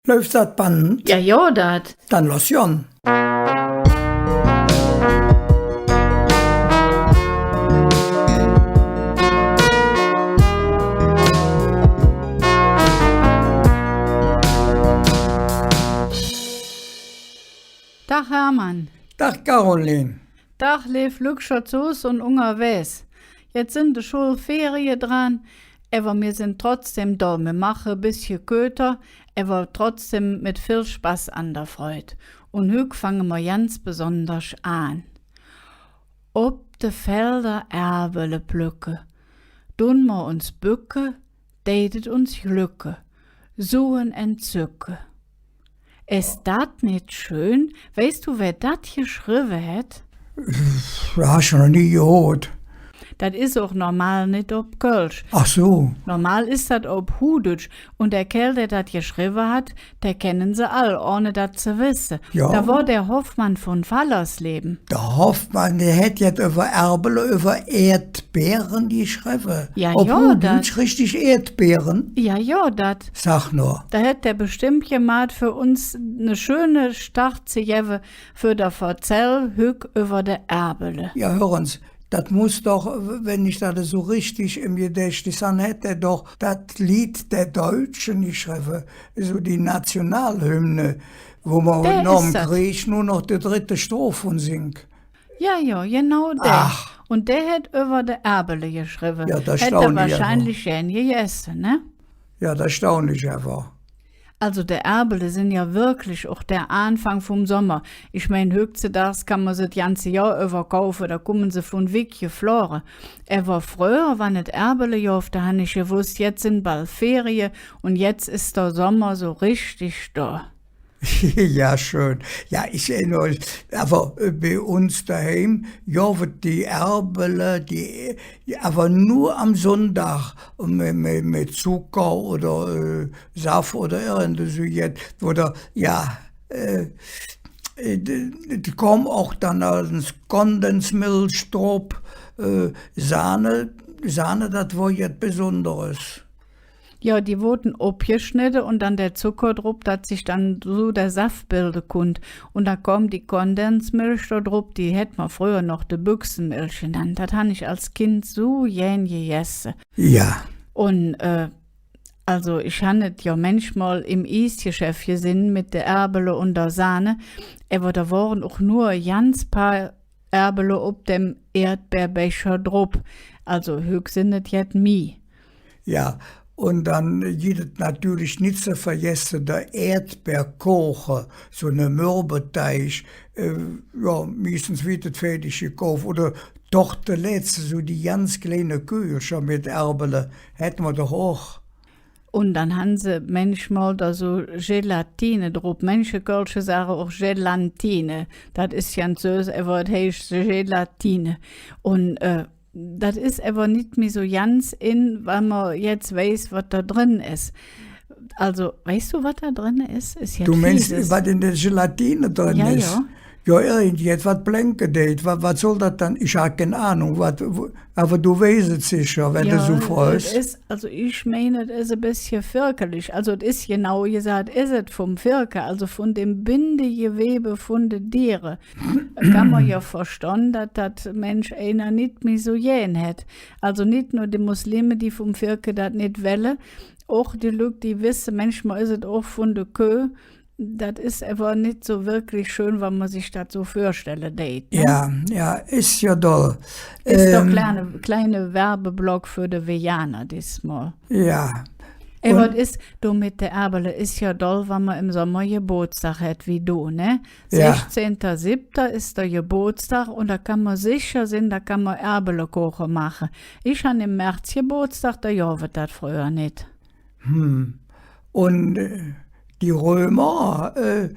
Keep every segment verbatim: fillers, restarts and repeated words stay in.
Läuf dat Band? Jo, jo, dat. Dann loss gonn. Dag, Hermann. Dag, Caroline. Dag, leev Lückcher zo Hus un ungerwägs. Jetz sin de Schullferie dran, ävver mir sin trotzdäm do. Mir maache e bessche kööter, ävver trotzdäm met vill Spass an der Freud. Un hügg fange mer ganz besonders aan. Op de Felder Erbele plöcke, dun mer uns böcke, deit et uns glöcke, su en Entzöcke. Es dat nit schön? Weiß do, wä dat geschrevve hät? Jo, han ich noch nie gehoot. Dat es och normal nit op Kölsch. Ach su. Normal es dat op Huhdütsch. Un dä Kääl, dä dat geschrevve hät, dä kennen se all, ohne dat ze wesse. Jo. Dat wor der Hoffmann von Fallersleben. Der Hoffmann, dä hät jet üvver Erbele, üvver Erdbeere geschrevve. Jo, jo, dat. Op Huhdütsch richtig Erdbeere? Jo, jo, dat. Sag nor. Do hät dä bestemmp gemaht, för uns ne schöne Start ze gevve för der Verzäll hügg üvver de Erbele. Jo, hür ens, dat muss doch, wann ich dat esu richtig em Gedächtnis han, hät hä doch dat Leed der Deutschen geschrevve, su die Nationalhymne, wo mer nohm Kreeg nor noch de drette Stroph vun singk. Jo, jo, genau dä. Ach. Un dä hät üvver de Erbele geschrevve. Jo, do staun ich ävver. Hät hä wahrscheinlich gään gegesse, ne? Jo, do staun ich ävver. Alsu, de Erbele sin jo wirklich och der Aanfang vum Sommer. Ich mein, hüggzedags kann mer se et ganze Johr üvver kaufe, do kumme se vun wigg geflöge. Ävver fröher, wann et Erbele gov, do han ich gewoss, jetz sin bal Ferie un jetz es der Sommer su richtig do. Jo, schön. Jo, ich erinnere mich, ävver, äh, bei uns doheim, jo, gov et die Erbele, die, ävver nor am Sonndag, met, met, met Zucker oder, äh, Saff oder irgend su jet, oder, jo, äh, äh, die, die kom och dann als Kondensmilch drop, äh, Sahne, Sahne, dat wor jet Besonderes. Jo, die woodte opgeschnedde un dann der Zucker drop, dat sich dann su der Saff bilde kunnt. Un do kom die Kondensmilch do drop, die hät mer fröher noch de Büchsenmilch genannt. Dat han ich als Kind su gään gegesse. Jo. Un, äh, alsu, ich han et jo mänchmol em Iesgeschäff gesinn met de Erbele un der Sahne, ävver do wore och nor ganz paar Erbele op dem Erdbeerbecher drop. Alsu, hügg sin et jet mih. Jo, un dann gitt et natörlich nit ze vergesse, der Erdbeerkoche, su ne Mürbeteig, äh, jo, miestens weed et fäädig gekauf, oder doch de letzte, su die ganz kleine Kögelcher met Erbele, hät mer doch och. Un dann han se mänchmol do su Gelatine drop. Mänche Kölsche sage och Gelantine. Dat es französisch, ävver et heiß Gelatine. Un, äh, dat es ävver nit mih su ganz in, wann mer jetz weiß, wat do dren es. Alsu, weiß do, wat do dren es? Es jo fieses. Do meins, wat en der Gelatine dren es? Jo, jo. Jo, irgendjet, wat blenke deit. Wat, wat soll dat dann? Ich han kein Ahnung. Wat, wo, ävver do weiß et secher, wann do su frögs. Jo, et es, alsu ich mein, et es e bessche ferkelig. Alsu et es, genau gesaht, es et vum Ferke, alsu vun dem Bindegewebe vun de Diere. Kann mer jo verstonn, dat dat mänch einer nit mih su gään hät. Alsu nit nor de Muslime, die vum Ferke dat nit welle, och die Lück, die wesse, mänchmol es et och vun de Köh, dat es ävver nit su wirklich schön, wann mer sich dat su vürstelle deit, ne? Jo, jo, es jo doll. Es doch, ähm, kleine, kleine Werbeblock för de Veganer dismol. Jo. Ävver et es, do met de Erbele es jo doll, wann mer em Sommer Gebootsdag hät, wie do, ne? Jo. Sechzehnter siebter es der Gebootsdag un do kann mer secher sin, do kann mer Erbelekoche maache. Ich han em März Gebootsdag, do gov et dat fröher nit. Hm. Un, äh, die Römer, äh,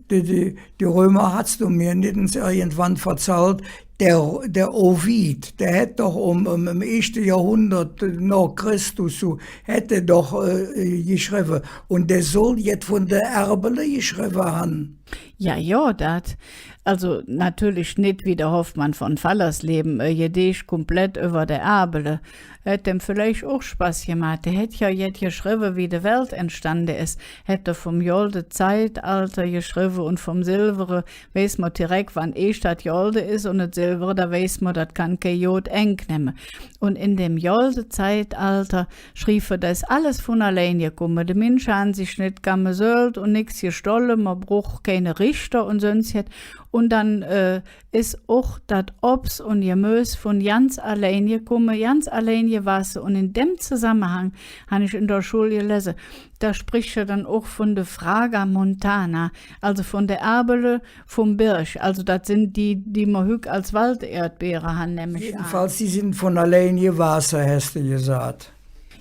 die, die, die Römer hatts do mir nit ens irgendwann verzallt, Der, der Ovid, dä hät doch öm, öm, em eeschte Johrhundert noh Christus, su, hät hä doch, äh, geschrevve. Un dä soll jet vun der Erbele geschrevve han. Jo, jo, dat. Alsu, natörlich nit wie der Hoffmann von Fallersleben, e Gedeech komplett üvver der Erbele. Hät däm villeich och Spass gemaht. Dä hät jo jet geschrevve, wie de Welt entstande es. Hät dä vum golde Zeitalter geschrevve un vum silvere, weiß mer direk, wann eesch dat golde es, un et silvere, do weiß mer, dat kann kei god Engk nemme. Un en däm golde Zeitalter, schriev hä, do es alles vun allein gekumme. De Minsche han sich nit kamesölt un nix gestolle, mer bruch keine Richter un söns jet. Un dann, äh, es och dat Obs un Gemös vun ganz allein gekumme, ganz allein gewahße. Un en däm Zosammehang han ich en der Schull gelese, do sprich hä dann och vun de Fraga montana, alsu vun der Erbele vum Berg. Alsu dat sin die, die mer hügg als Walderdbeere han, nemm ich aan. Jedenfalls, die sin vun allein gewahße, häs de gesaht.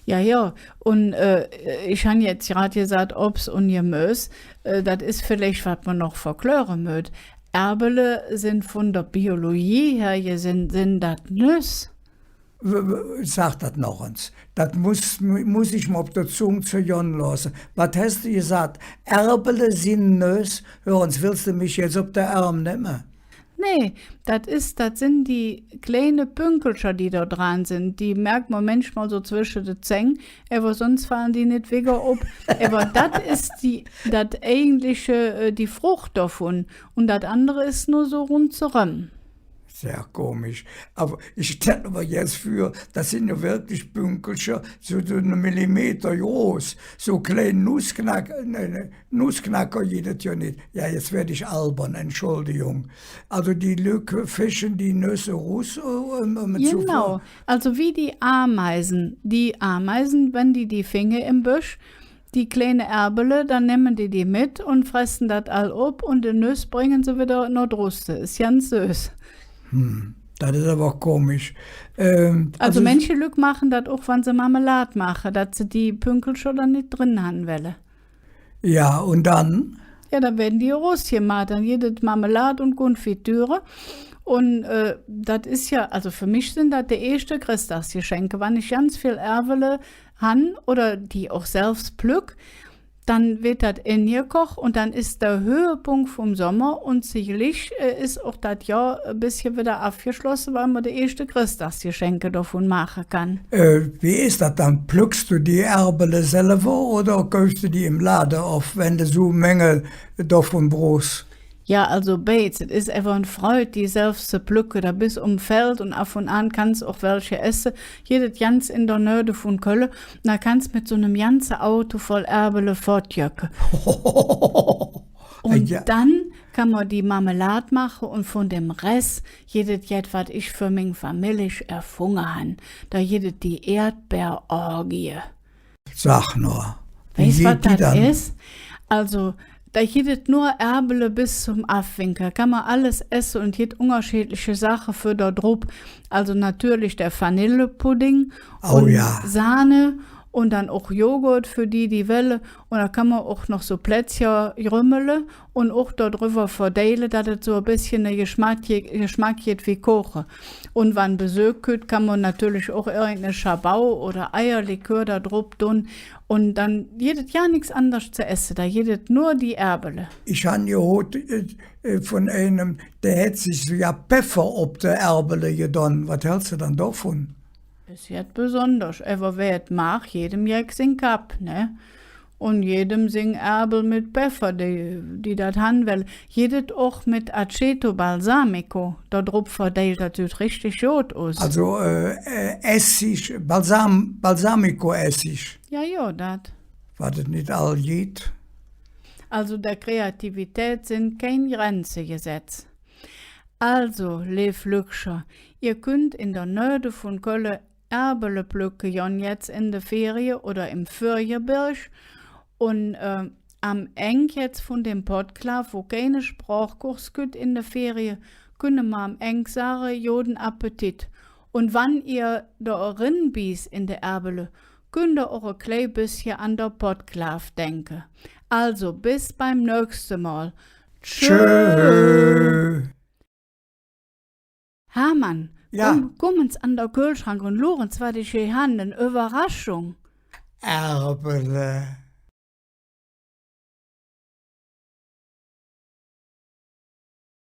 Jo, jo. Un, äh, ich han jetz grad gesaht, Obs un Gemös, äh, dat es villeich, wat mer noch verkläre mööt. Erbele sin vun der Biologie her, sin, sin dat Nöss. W-, w-, sag dat noch ens. Dat muss, muss ich mer op der Zung zergonn looße. Wat häs de gesaht? Erbele sin Nöss? Hür ens, wells de mich jetz op der Ärm nemme? Nä, dat es, dat sin die kleine Pünkelcher, die do dran sin. Die merk mer mänchmol su zwesche de Zäng, ävver söns falle die nit wigger op. Ävver dat es die, dat eigentliche, äh, die Fruch dovun. Un dat andere es nor su rundseröm. Sehr komisch. Ävver ich stelle mer jetz vür, dat sin jo wirklich Pünkelcher, su, su ene Millimeter groß, su klein Nussknack-, nä, nä, Nussknacker gitt et jo nit. Jo, jetz weed ich albern, Entschuldigung. Alsu die Lück fischen die Nöss erus, äh, öm, öm ze... Genau. Alsu wie die Ameise. Die Ameise, wann die die finge em Bösch, die kleine Erbele, dann nemme die die met un fresse dat all op un de Nöss bränge se widder noh drusse. Es ganz söß. Hm, dat es ävver komisch. Ähm, alsu, alsu mänche Lück maache dat och, wann se Marmelad maache, dat se die Pünkelcher dann nit dren han welle. Jo, un dann? Jo, dann weede die erusgemaht, dann gitt et Marmelad un Konfitüre. Un, äh, dat es jo, alsu för mich sin dat de eeschte Chressdagsgeschenke, wann ich ganz vill Erbele han oder die och selvs plöck, dann weed dat engekoch un dann es der Höhepunkt vum Sommer un sicherlich, äh, es och dat Johr e bessche widder avgeschlosse, weil mer de eeschte Chressdagsgeschenke dovun maache kann. Äh, wie es dat dann? Plöcks do die Erbele selver oder käufs do die em Lade, och wann do su Menge dovun bruchs? Jo, alsu beids. Et es einfach en Freud, die selvs ze plöcke. Do bes om Feld un av un aan kanns och welche esse. Gitt et ganz en der Nöh vun Kölle. Do kanns met su nem ganze Auto voll Erbele fottjöcke. Un jo, dann kann mer die Marmelad maache un vun dem Ress gitt et jet, wat ich för ming Famillich erfunge han. Do gitt et die Erdbeerorgie. Sag nor. Wie geiht die dann? Weiß, wat dat es? Alsu, do gitt et nor Erbele bes zom Avwinke. Kann mer alles esse un gitt ungerscheedliche Saache för do drop. Alsu natörlich der Vanillepudding un Sahne un dann och Joghurt för die, die welle. Un do kann mer och noch su Plätzcher grümmele un och do drüvver verdeile, dat et su e bessche ne Geschmack, Geschmack gitt wie Koche. Un wann Besök kütt, kann mer natörlich och irgendene Schabau oder Eierlikör do drop dun. Un dann gitt et jo nix anders ze esse, do gitt et nor die Erbele. Ich han gehoot, äh, äh, vun einem, dä hät sich su jo Peffer op de Erbele gedon. Wat hälds do dann dovun? Es jet besonders, ävver wä et mag, jedem Jeck sing Kapp, ne? Un jedem sing Erbel met Peffer, die, die dat han well. Gitt et och met Aceto Balsamico do drop verdeilt, dat süht richtig god us. Alsu, äh, äh, Essig, Balsam-, Balsamico-Essig. Jo, jo, dat. Wat et nit all gitt. Alsu, der Kreativität sin kein Grenze gesetz. Alsu, leev Lückcher, ehr künnt en der Nöh vun Kölle Erbele plöcke gonn, jetz en de Ferie oder em Vürgebirg. Un, äh, am Engk jetz vun dem Podklaaf, wo keine Sprochkurs kütt en de Ferie, künne mer am Engk sage, goden Appetit. Un wann ehr do eren biess en de Erbele, künnt ehr och e klei bessche an der Podklaaf denke. Alsu, bes beim nächste Mol. Tschö. Tschö. Hermann, jo, kumm, kumm ens an der Köhlschrank un luur ens, wat ich hee han, en Üvverraschung. Ävver, äh,